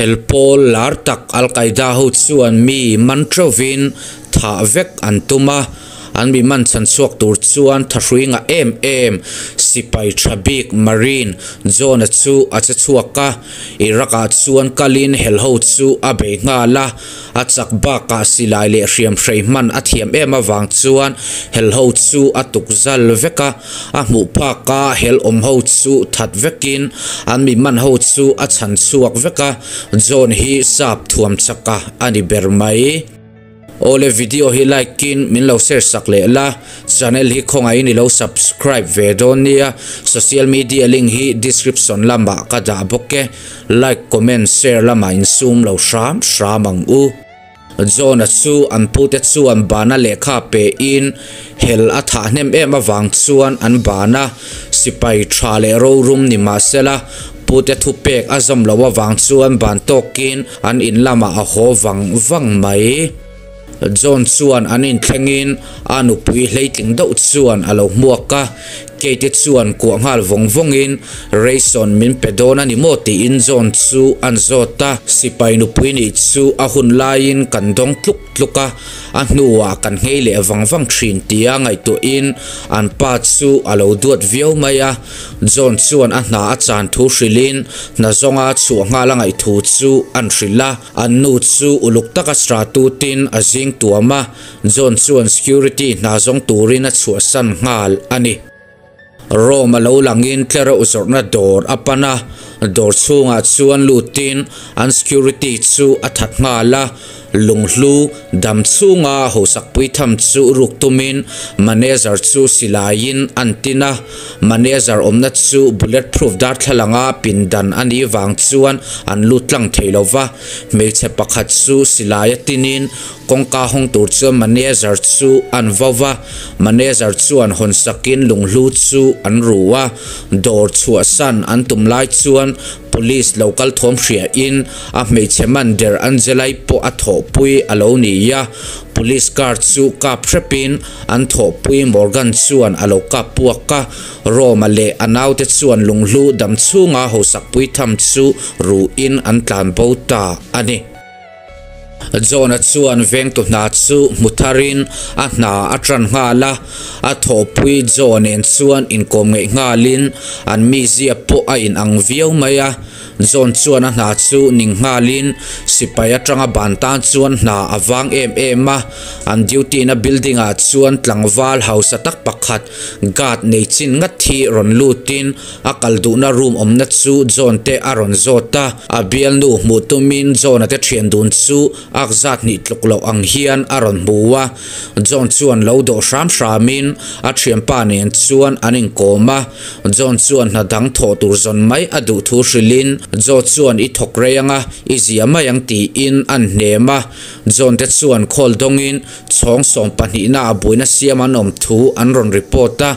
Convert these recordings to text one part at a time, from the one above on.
Hel pawl lar tak Al-Qaeda ho chuan mi man teuhvin thah vek an tum a. An mi man chhan chhuak tur chuan thahrui ngah em em sipai tha bik Marine John-a chu a che chhuak a, Iraq-ah chuan kalin hel ho chu a bei nghal a, a chak bakah silai leh hriam hrei hman a thiam em avang chuan hel ho chu a tuk zal vek a, a hmuh phaka hel awm ho chu that vekin an mi man ho chu a chhan chhuak vek a, John hi sap thuam chaka a ni ber mai. Awle video hi like in min lo share sak leh la, channel hi khawngaihin i lo subscribe ve dawn nia, social media link hi description lamah ka dah bawk e, like comment share lamah insum lo hram hram ang u. John-a chu an pute chuan bana lehkha pe in hel a thah hnem em avang chuan an ban a, sipai tha leh rorum ni mahsela pute thupek a zawm loh avang chuan ban tawkin An in lamah a haw vang vang mai. John chuan an inthlengin a nupui hleitling deuh chuan a lo hmuak a, Kate chuan kuah nghal vawng vawngin Rayson min pe dawn a ni maw tiin John chu an zawt a, sipai nupui nih chu a hun laiin kan dawng tluk tluk a, a hnuah kan nghei leh vang vang thin tia ngaihtuahin an pa chu a lo duat viau mai a. John chuan a hna a chan thu hrilhin hna zawnga chhuah nghal a ngaih thu chu an hrilh a, an nu chu uluk taka sra tutin a zing tuam a, John chuan security hna zawng turin a chhuahsan nghal a ni. Rome a lo langin tlereuh zawrhna dawr a pan a, dawr chhungah chuan lutin an security chu a that nghal a, Lunghlu dam chhunga hosakpui tham chu ruk tumin manager chu silaiin an tin a, manager awmna chu bullet proof darthlalanga pindan a nih vang chuan an lut tlang thei lo va, hmeichhe pakhat chu silai a tinin kawngka hawng tur chuan manager chu an vo va, manager chuan hawnsakin lunghlu chu an ru a, dawr chhuahsan an tum lai chuan Police lo kal thawm hria in a hmeichhe man der Angelai pawh a thawhpui a lo ni a, police car chu kap hrep in an thawhpui Morgan chuan a lo kap puak a, Roma leh a naute chuan lunghlu dam chhunga hosakpui tham chu ru in an tlan bo ta a ni. John-a chuan vengtu hna chu hmu tharin a hna a tan nghal a, a thawhpui Joe nen chuan inkawm ngeih nghalin an mizia pawh a inang viau mai a. John chuan a hna chu ning nghalin sipai atanga ban tan chuan hna a vang em em a, an duty na building ah chuan tlangval hausa tak pakhat guard nei chin ngat hi rawn lutin A kal duhna room awmna chu John te a rawn zawt a, a bialnu hmuh tumin John-a te thian dun chu ak zat hnih tluk loh ang hian a rawn hmu a. John chuan lo dawh hram hramin a thianpa nen chuan an inkawm a, John chuan hna dang thawh tur zawn mai a duh thu hrilhin Joe chuan i thawk rei anga i zia mai ang tiin an hnem a. John te chuan call dawngin Chhawng 12 na a buaina siam an awm thu an rawn report a,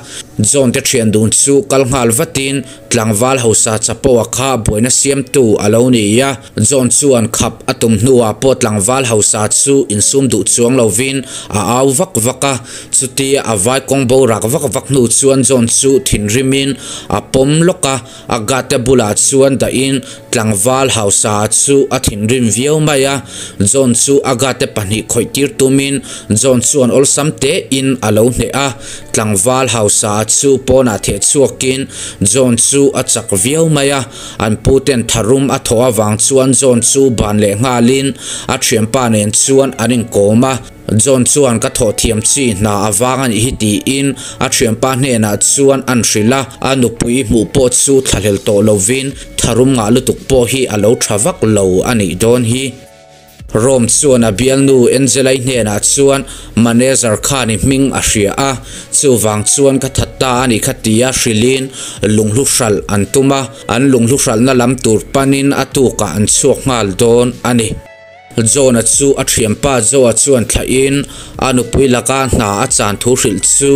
John te thian dun chu kal nghal vatin tlangval hausa chapo a kha buaina siamtu a lo ni a, John chuan khap a tum hnuah pawh tlangval hausa chu insum duh chuang lovin a au vak vak a, chutia a vai kawng borak vak vak hnu chuan John chu thinrimin a pawm lawk a. A gate bulah chuan dahin tlangval hausa chu a thinrim viau mai a, John chu a gate pahnih khawih tir tumin John chuan awlsam tein a lo hneh a, tlangval hausa chu pawnah theh chhuakin John chu a chak viau mai a, an puten tharum a thawh avang chuan John chu ban leh nghalin a thianpa nen chuan an inkawm a. John chuan ka thawh thiam chi hna a vang a nih hi tiin a thianpa hnenah chuan an hrilh a, a nupui hmuh pawh chu thlahlel tawh lovin tharum ngah lutuk pawh hi a lo tha vak lo a nih dawn hi. Rome chuan a bialnu Angelai hnenah chuan manager khan i hming a hria a, chuvang chuan ka that ta a nih kha tia hrilhin lunghlu hralh an tum a, an lunghlu hralhna lam tur panin a tukah an chhuak nghal dawn a ni. John-a chu a thianpa Joe-a chuan thlahin a nupui laka hna a chan thu hrilh chu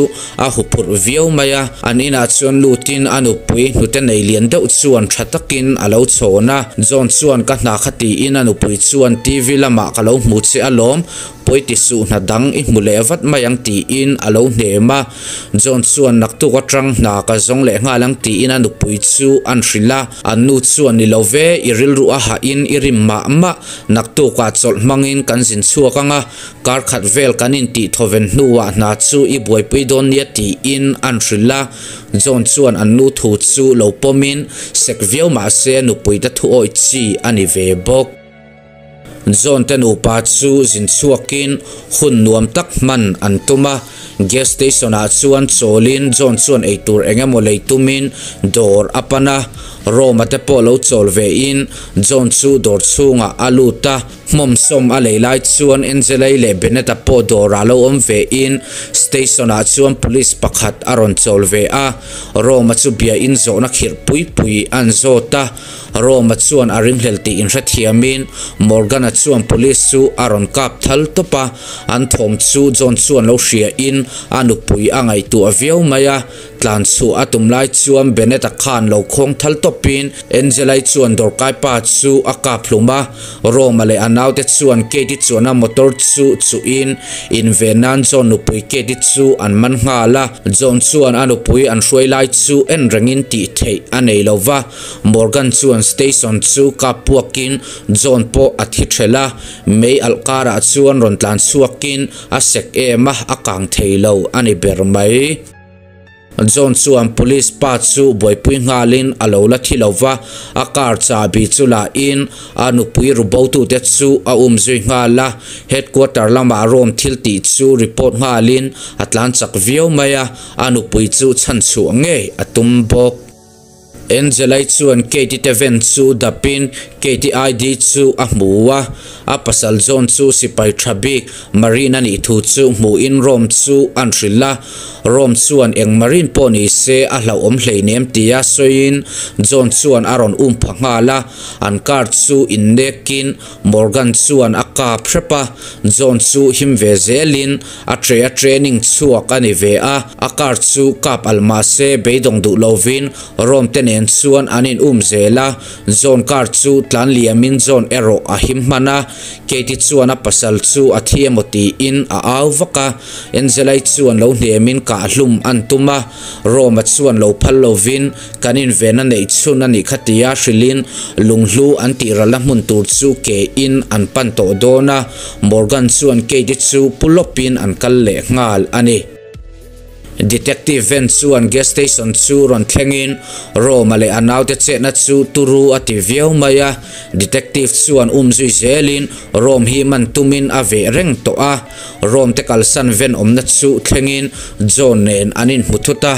a huphurh viau mai a. An inah chuan lutin a nupui hnute nei lian deuh chuan tha takin a lo chhawn a. John chuan ka hna kha tiin a nupui chuan TV lamah ka lo hmu che alawm, Pawi ti suh hna dang i hmu leh vat mai ang tiin a lo hnem a. John chuan naktuk atang hna ka zawng leh nghal ang tiin a nupui chu an hrilh a. An nu chuan ni lo ve, i rilru a hahin i rim mah mah, naktukah chawlh hmangin kan zin chhuak ang a, kar khat vel kan intih thawven hnuah hna chu i buaipui dawn nia tiin an hrilh a. John chuan an nu thu chu lo pawmin sek viau mah se nupuite thu awih chi a ni ve bawk. John te nupa chu zin chhuakin hun nuam tak hman an tum a, gas station ah chuan chawlin John chuan eitur eng emaw lei tumin dawr a pan a, Roma te pawh lo chawl ve in John chu dawr chhungah a lut a, hmawm sawm a lei lai chuan Angela-i leh Bennett-a pawh dawrah lo awm ve in station ah chuan police pakhat a rawn chawl ve a, Roma chu bia in zawhna khirh pui pui an zawt a. Roma chuan a ringhlel tih inhrethiamin Morgan-a chuan police chu a rawn kap thal tawp a, an thawm chu John chuan lo hriain a nupui a ngaihtuah viau mai a. Tlan chhuah a tum lai chuan Bennett-a khan lo khawng thal tawpin Angela-i chuan dawrkai pa chu a kap hlum a. Roma leh a naute chuan Kate-i chuana motor chu chuhin inven nan John nupui Kate-i chu an man nghal a. John chuan a nupui an hruai lai chu en rengin tih theih a nei lo va. Morgan chuan station chu kap puakin John pawh a thi thelh a, mei alh karah chuan rawn tlan chhuakin a sek em a, a kang thei lo a ni ber mai. John chuan police pa chu buaipui nghalin a lo la thi lo va, a car chahbi chu la in a nupui rubotute chu a um zui nghal a, headquarter lamah rawm thil tih chu report nghalin a tlan chak viau mai a, a nupui chu chhanchhuah ngei a tum bawk. Angela-i chuan Kate-i te ven chu dapin Kate-i ID chu a hmu a, a pasal John chu sipai tha bik Marine a nih thu chu hmuhin Rome chu an hrilh a. Rome chuan eng Marine pawh ni se a hlauhawm hleinem tia sawiin John chuan a rawn um pha nghal a, an car chu innekin Morgan chuan a kap hrep a, John chu him ve zelin A tre a training chhuak a ni ve a, a car chu kap al mah se beidawng duh lovin Rome te nen chuan an in um zel a, John car chu tlan liamin John erawh a him hman a, Katie chuan a pasal chu a thi emaw tiin a au vak a, Angela-i chuan lo hnemin kah hlum an tum a, Rome-a chuan lo phal lovin kan inven a neih chhun a nih kha tia hrilhin lunghlu an tih ralna hmun tur chu ke in an pan tawh dawn a, Morgan chuan Kate-i chu pu lawpin an kal leh nghal a ni. Detective Van chuan gas station chu rawn thlengin Roma leh a naute chetna chu turu a ti viau mai a, Detective chuan um zui zelin Rome hi man tumin a veh reng tawh a, Rome te kalsan ven awmna chu thlengin John nen an inhmu thut a,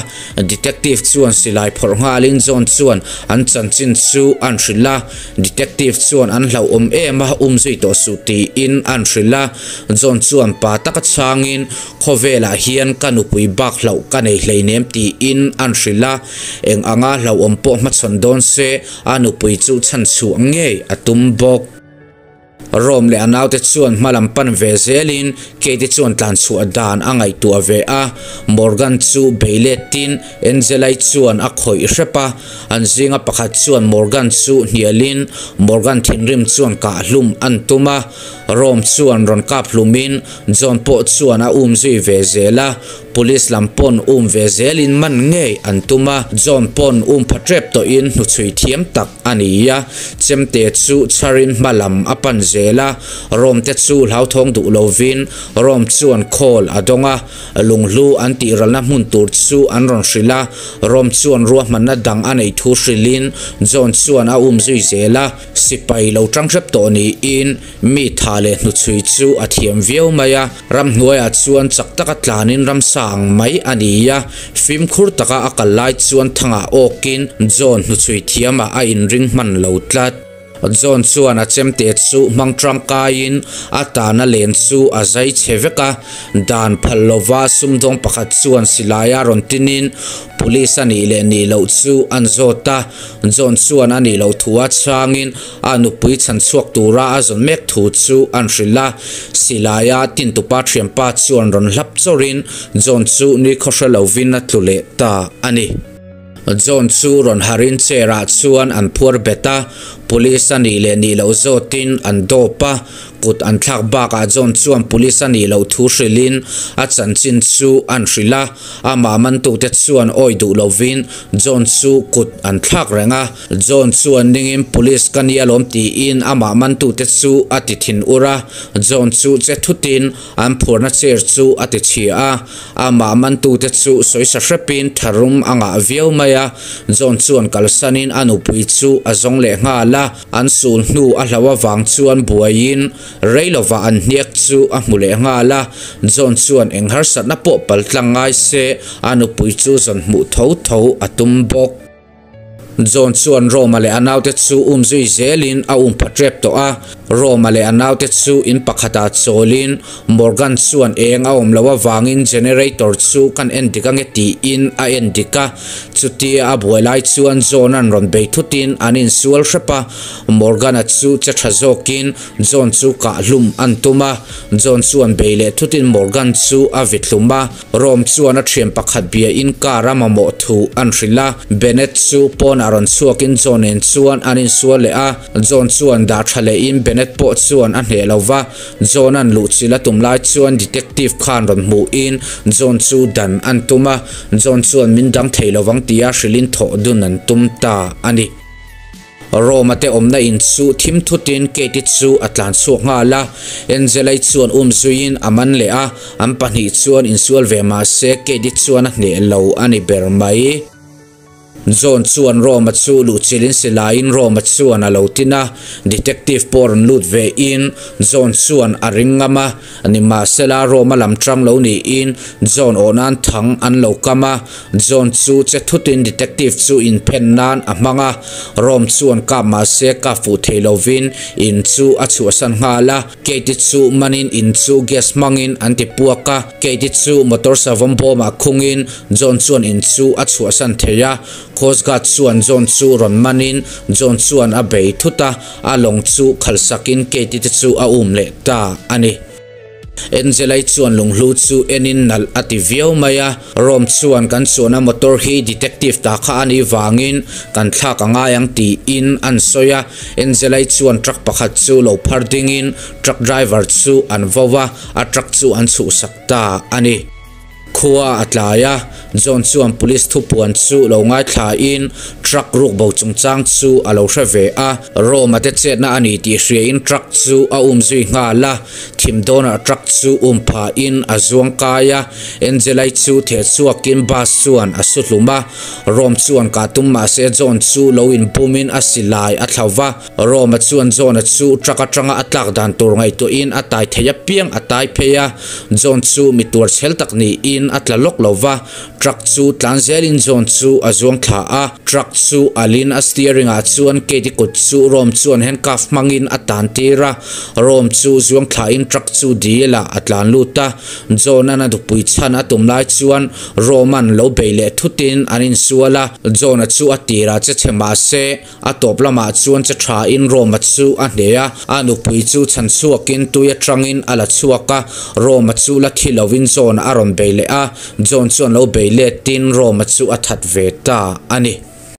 Detective chuan silai phawrh nghalin John chuan an chanchin chu an hrilh a, Detective chuan an hlauhawm em a, um zui tawh suh tiin an hrilh a. John chuan pa taka chhangin, Khawvelah hian ka nupui bak hlauh ka nei hleinem tiin an hrilh a, eng anga hlauhawm pawh hmachhawn dawn se a nupui chu chhanchhuah ngei a tum bawk. Rome leh a naute chuan hma lam pan ve zelin Kate chuan tlanchhuah dan a ngaihtuah ve a, Morgan chu bei letin Angela-i chuan a khawih hrep a, an zinga pakhat chuan Morgan chu hnialin Morgan thinrim chuan kah hlum an tum a, Rome chuan rawn kap hlumin John pawh chuan a um zui ve zel a, Police lam pawn um ve zelin man ngei an tum a, John pawn um pha tep tawhin hnuchhui thiam tak a ni a, chemte chu chharin hma lam a pan zel a, Rome te chu hlauthawng duh lovin Rome chuan khawl a dawng a, lunghlu an tih ralna hmun tur chu an rawn hrilh a, Rome chuan ruahmanna dang a neih thu hrilhin John chuan a um zui zel a, sipai lo tang hrep tawh niin mi tha leh hnuchhui chu a thiam viau mai a, ramhnuaiah chuan chak taka tlanin ramsa ang mai a ni a, fimkhur taka a kal lai chuan thangah awkin John hnuchhui thiamah a inring hman lo tlat. John chuan a chemte chu hmang tangkaiin a tana len chu a zai chhe vek a, dan phal lova sumdawng pakhat chuan silai a rawn tinin police a nih leh nih loh chu an zawt a, John chuan a nih loh thu a chhangin A nupui chhan chhuak tura a zawn mek thu chu an hrilh a, silaia tintupa thianpa chuan rawn hlap chawrin John chu ni khaw hre lovin a tlu leh ta a ni. John chu rawn harin chair ah chuan an phuar bet a, police a nih leh nih loh zawtin an dawp a, Kut an thlak bakah John chuan police a nih loh thu hrilhin a chanchin chu an hrilh a, amah mantute chuan awi duh lovin John chu kut an thlak reng a. John chuan ningin police ka ni alawm tiin amah mantute chu a ti thin ur a, John chu che thutin an phurna chair chu a ti chhia a, amah mantute chu sawisa hrepin tharum a ngah viau mai a, John chuan kalsanin a nupui chu a zawng leh nghal a. An sul hnu a hlo avang chuan buaiin rei lovah an hniak chu a hmu leh nghal a, John chuan eng harsatna pawh pal tlang ngai se a nupui chu zawn hmuh tho tho a tum bawk. John chuan Roma leh a naute chu um zui zelin a um pha tep tawh a, Roma leh a naute chu in pakhatah chawlin Morgan chuan eng a awm loh avangin generator chu kan en dik ange tiin a en dik a, Chutia a buai lai chuan John-a'n rawn bei thutin an insual hrep a, Morgan-a chu che tha zawkin John chu kah hlum an tum a, John chuan bei leh thutin Morgan chu a vit hlum a, Rome chuan a thian pakhat biain car a mamawh thu an hrilh a, Bennett chu pawnah rawn chhuakin John nen chuan an insual leh a, John chuan dah tha lehin Bennett pawh chuan a hneh lo va, John-a'n luhchilh a tum lai chuan detective khan rawn hmuhin John chu dan an tum a, John chuan min dang thei lovang tia hrilhin thawh dun an tum ta a ni. Roma te awmna in chu thim thutin Kate-i chu a tlan chhuak nghal a, Angela-i chuan um zuiin a man leh a, an pahnih chuan insual ve mah se Kate-i chuan a hneh lo a ni ber mai. John chuan Roma chu luhchilhin silaiin Roma chuan a lo tin a, detective pawh rawn lut ve in John chuan a ring ngam a, nimahsela Roma lam tang lo niin John awh nan thang an lo kam a, John chu che thutin detective chu inphen nan a hmang a, Rome chuan kap mahse kap fuh thei lovin in chu a chhuahsan nghal a. Kate chu manin in chu gas hmangin an ti puak a, Kate chu motor savawm bawmah khungin John chuan in chu a chhuahsan thei a, Coast Guard chuan John chu rawn manin John chuan a bei thut a, a lawng chu khalhsakin Kate te chu a um leh ta a ni. Angela-i chuan lunghlu chu enin nalh a ti viau mai a, Rome chuan kan chuanna motor hi detective ta kha a nih vangin kan thlak a ngai ang tiin an sawi a, Angela-i chuan truck pakhat chu lo phar dingin truck driver chu an vo a, a truck chu an chhuhsak ta a ni. Khua a tlai a, John chuan police thupuan chu lo ngaithlain truck ruk bo chungchang chu a lo hre ve a, Rome-a te chetna a ni tih hriain truck chu a um zui nghal a, thim dawnah truck chu um phahin a zuang kai a, Angela-i chu theh chhuakin bus chuan a su hlum a, Rome chuan kah tum mahse John chu lo inbumin a silai a thlau va, Rome-a chuan John-a chu truck atanga a tlak dan tur ngaihtuahin a tai thei apiang a tai phei a, John chu mi tuar chhel tak niin a tla lawk lo va, truck chu tlan zelin John chu a zuang thla a, truck chu alin a steering ah chuan Kate-i kut chu Rome chuan handcuff hmangin a tan tir a, Rome chu zuang thlain truck chu dil ah a tlan lut a, John-a'n a dupui chhan a tum lai chuan Rome-a'n lo bei leh thutin an insual a, John-a chu a tirah che chhe mah se a tawp lamah chuan che thain Rome-a chu a hneh a, a nupui chu chhan chhuakin tui atangin a la chhuak a, Rome-a chu la thi lovin John-a a rawn bei leh a, John chuan lo bei letin Rome-a chu a that ve ta a ni.